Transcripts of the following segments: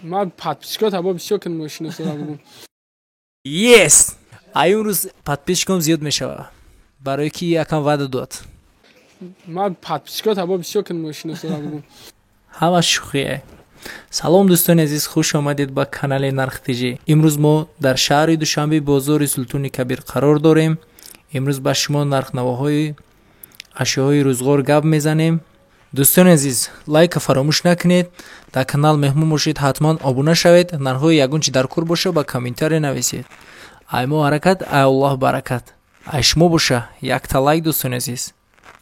Ман подписчикот ҳаба бисёр кун мошиносора бугум. Yes! Ай имрӯз подписчиком зиёд мешава. Барои ки якам ваъда дод. Ман подписчикот ҳаба бисёр кун мошиносора бугум. Ҳама шӯхие. Салом дӯстони азиз, хуш омадед ба канали Нарх ТЖ. Имрӯз мо дар шаҳри Душанбе бозори Султони Кабир қарор дорем. Имрӯз ба шумо нархнавоҳои ашёҳои рӯзғор гап мезанем. Дӯстони азиз, лайка фаромӯш накунед, дар канал меҳмон бошед, ҳатман обуна шавед, нархҳои ягон чи дар кор боша ба комментария нависед. Ай мо ҳаракат, ай Аллоҳ баракат. Ай шумо боша, якта лайк дӯстони азиз.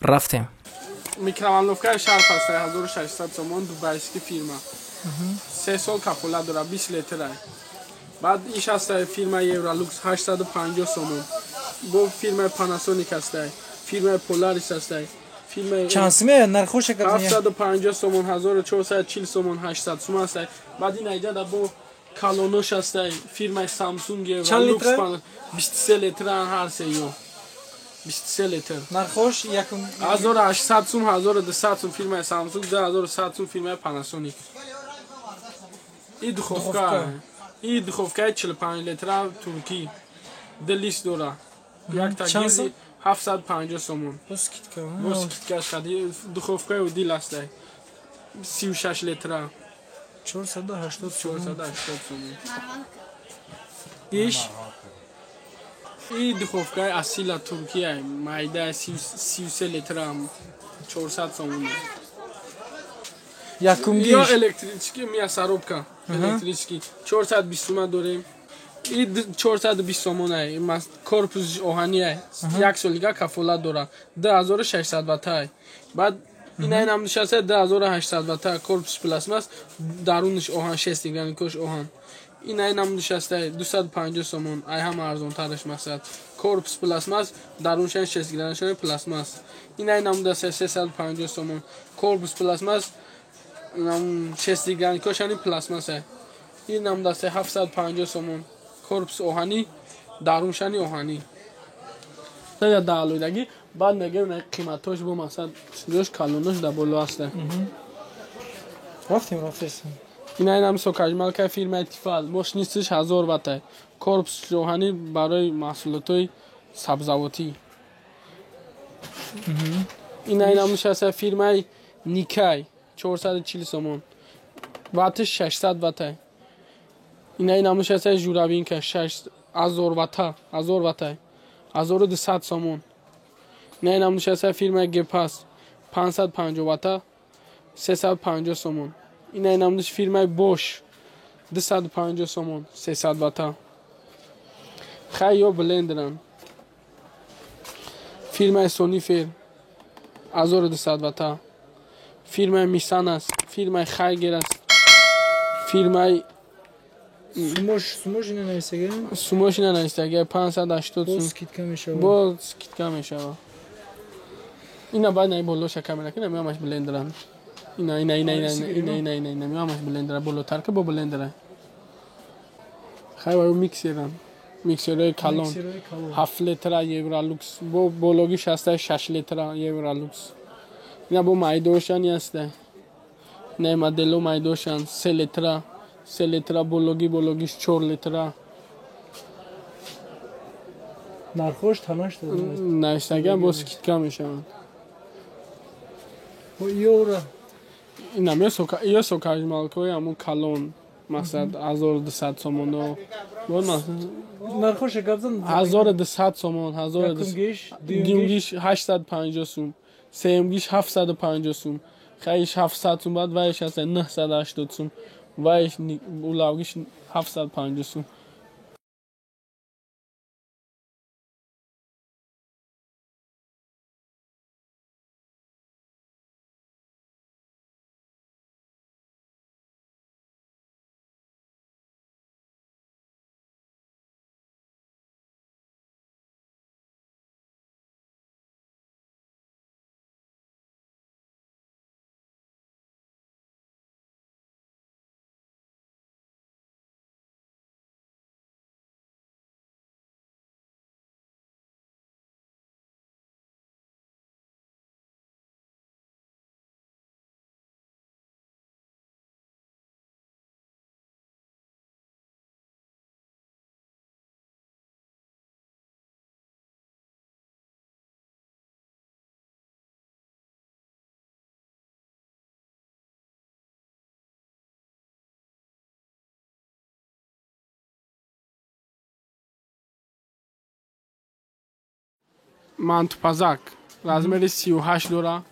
Рафтем. Микроволновкаи Шарп аст, 1600 сомон, дубайский фирма. 3 сол кафолат дорад, 20 литрай. Баъд иш аст фирмаи Евролукс 850 сомон. Бо фирмаи Panasonic аст, фирмаи Polaris аст. Фирмаи чанд симе нархоша гап 750 сомон, 1440 сомон, 800 сомон аст. Баъд ин айҷа да бо калонош аст, фирмаи Samsung Евролукс 23 литран ҳар се ё. 23 литр. Нархош якум 1800 сум, 1200 сум фирмаи Samsung, 2100 сум фирмаи Panasonic. И духовка. И духовкаи 45 литра туркӣ. Ду лист дора. Як тагизи 750 сомон. Бо скидка. Бо скидка шади. Духовкаи удил аст. 36 литра. 480 сомон. 480 сомон. Иш и духовкаи асила туркия майда 33 литра 400 сомон. Якумгиш. Ё электрический мясорубка. Электрический 420 сомон дорем. И 420 сомон ай. Корпус оҳани ай. Як солига кафолат дора. 2600 ватт. Баъд ина инам нишаста 2800 ватт корпус пластмасс, дарунаш оҳан, шестигранникош оҳан. Ина инам нишаста 250 сомон. Ай ҳама арзонтараш мақсад. Корпус пластмасс, даруншан шестигранникош пластмасс. Ина инам 350 сомон. Корпус пластмасс, шестигранникошани пластмасс. Ин нам даста 750 сомон. Корпус оҳанӣ, даруншани оҳанӣ. Да далудаги, баъд мегем на қиматош бо мақсад чизош калонош да боло аст. Рафтем, рафтем. Ина инам сокажмалка фирмаи Тифал, мошинистиш 1000 ватт. Корпус оҳанӣ барои маҳсулотҳои сабзавотӣ. Ина инам нишаста фирмаи Никай 440 сомон. Ваттш 600 ватт. Ина инам нишаста Журавинка 6000 ватт, 1000 ватт. 1200 сомон. Ина инам нишаста фирмаи Гепас 550 ватт, 350 сомон. Ина инам ниш фирмаи Bosch 250 сомон, 300 ватт. Хай ё блендеран. Фирмаи Sonifer 1200 ватт. Фирмаи Мисан аст, фирмаи Хайгер аст. Фирмаи Сумош ина нависага? Сумош ина нависага 580 Бо сум. скидка мешава. Бо скидка мешава. Ина баъд наи болоша камера ки намеамаш блендеран. Ина ина ина ина ина ина ина ина меамаш блендера болотар ки бо блендера. Хай ваю миксеран. Миксерҳои калон. Миксерҳои калон. 7 литра Евролукс. Бо бологиш ҳаста 6 литра Евролукс. Ина бо майдошани ҳаста. Ина модело майдошан 3 литра. 3 литра бологи бологиш 4 литра. Нархош танаш дод. Нависага бо скидка мешаванд. Бо ёра. Ина ме сока ё сокажмалкои ҳамун калон мақсад 1200 сомоно. Бо мақсад Нархоша гап зан. 1200 сомон, 1200. Якумгиш, дуюмгиш 850 сум, сеюмгиш 750 сум, хайш 700 сум, баъд вайш аст 980 сум, вайш улавгиш 750 сум. Мантупазак размери 38 дора.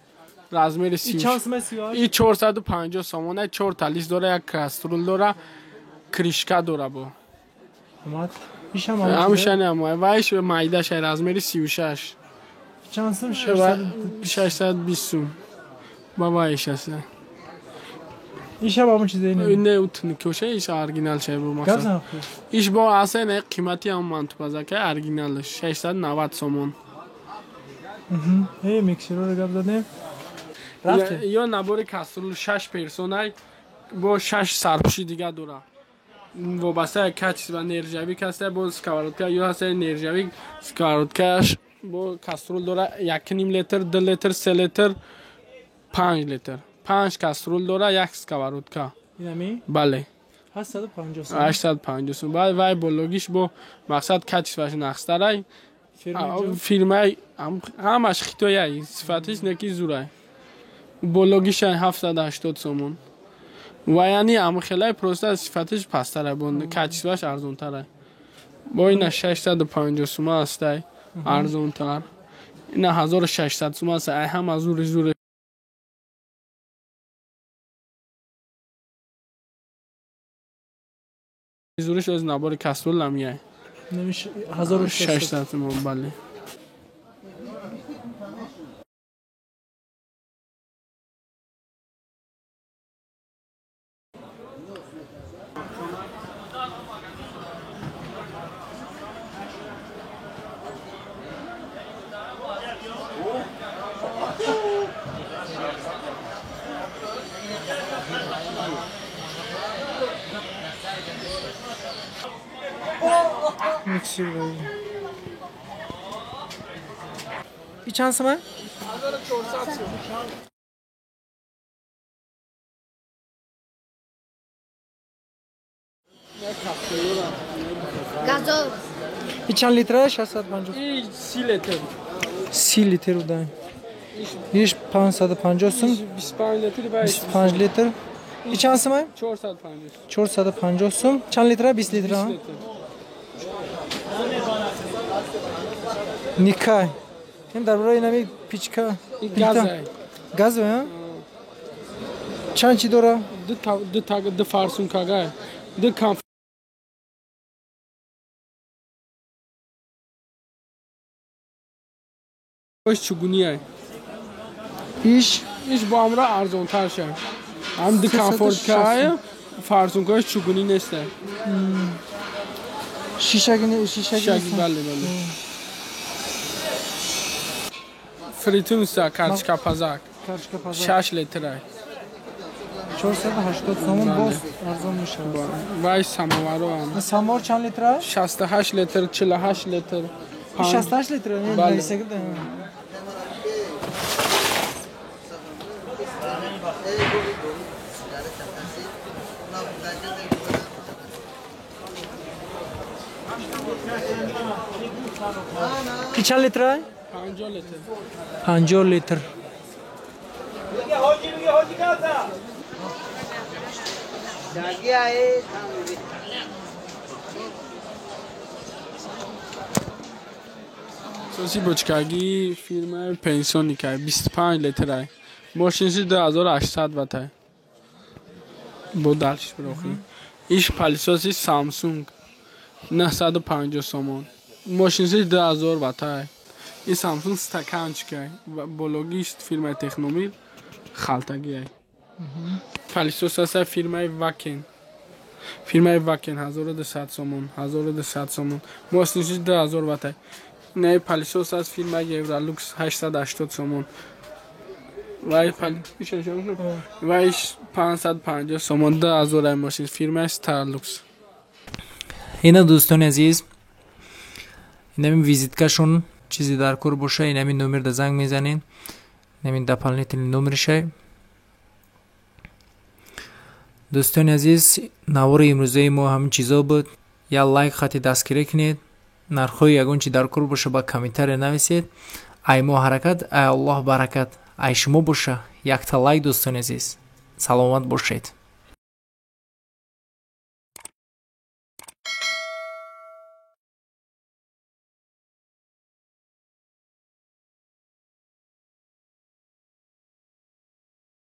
Размери 38. И 450 сомона, 4 та лист дора, як каструл дора, кришка дора бо. Ҳамшани ҳамай. Вайш майдашай размери 36. Чанд сум? 620 сум. Ба вайш аст. Иша ба чизе не? Не, утникоша иш оригинал шай бо мақсад. Иш бо аса не қимати ҳам мантупазака оригинал 690 сомон. Э, миксерро гап задем. Ё набори каструл 6 персонай бо 6 сарпӯши дига дора. Вобаста качество нержавик аст, бо сковородка ё ҳаст нержавик сковородкаш бо каструл дора 1.5 литр, 2 литр, 3 литр, 5 литр. 5 каструл дора, як сковородка. Инами? Бале. 850 сом. 850 сом. Баъд вай бологиш бо мақсад качествоаш нақстарай. Фирмаи ҳамаш хитояй, сифатиш неки зурай. Бологиш 780 сомон. Ва яъни ҳамхелай просто сифатиш пасттарай, бо качествоаш арзонтарай. Бо ина 650 сума астай, арзонтар. Ина 1600 сума аст, ай ҳама зури зури. Зуриш аз набори каструл намияй. 1600 сомон, бале. Миксер. И чанд сум? 1400 сум. Газов. И чанд литр? 650. И 30 литр. 30 литр да. Иш 550 сум. 25 литр 25 литр. И чанд сум? 450. 450 сум. Чанд литр? 20 литр. Никай. Ин дар бораи инами пичка. Газай. Газовый, а? Чанд чи дора? Ду фарсункагай. Ду конф чугунияй. Иш? Иш бо амра арзонтар ша. Ҳам ду комфорткай, фарсункааш чугунӣ нестай. Шишаги, шишаги. Бале, бале. Фритунса карчкапазак. 6 литрай. 480 сомон боз арзон мешавад. Вай самоваро ҳам. Самовар чанд литр аст? 68 литр, 48 литр. 68 литр? Бале. Ки чанд литр аст? 50 литр. 50 литр. Соси бочкагӣ фирмаи Пенсоникай 25 литрай. Мошинси 2800 ватай. Бо далшиш бирохи. Иш палисоси Samsung 950 сомон. Мошинси 2000 ватай. Ин Samsung стаканчикай. Бологиш фирмаи Техномил халтагиай. Палисос аст фирмаи Вакен. Фирмаи Вакен 1200 сомон, 1200 сомон. Мошинси 2000 ватай. Не палисос аст фирмаи Евролукс 880 сомон. Вай вайш 550 сомон 2000 ай мошин фирмаи Starlux. Ина дӯстони азиз, инами визиткашон чизе дар кор боша, инами номер да занг мезанед, инами дополнительный номершай. Дӯстони азиз, навори имрӯзаи мо ҳамин чизо буд. Я лайк хати дастгирӣ кунед, нархҳои ягон чи дар кор боша ба комментария нависед. Ай мо ҳаракат, ай Аллоҳ баракат, ай шумо боша. Якта лайк дӯстони азиз. Саломат бошед.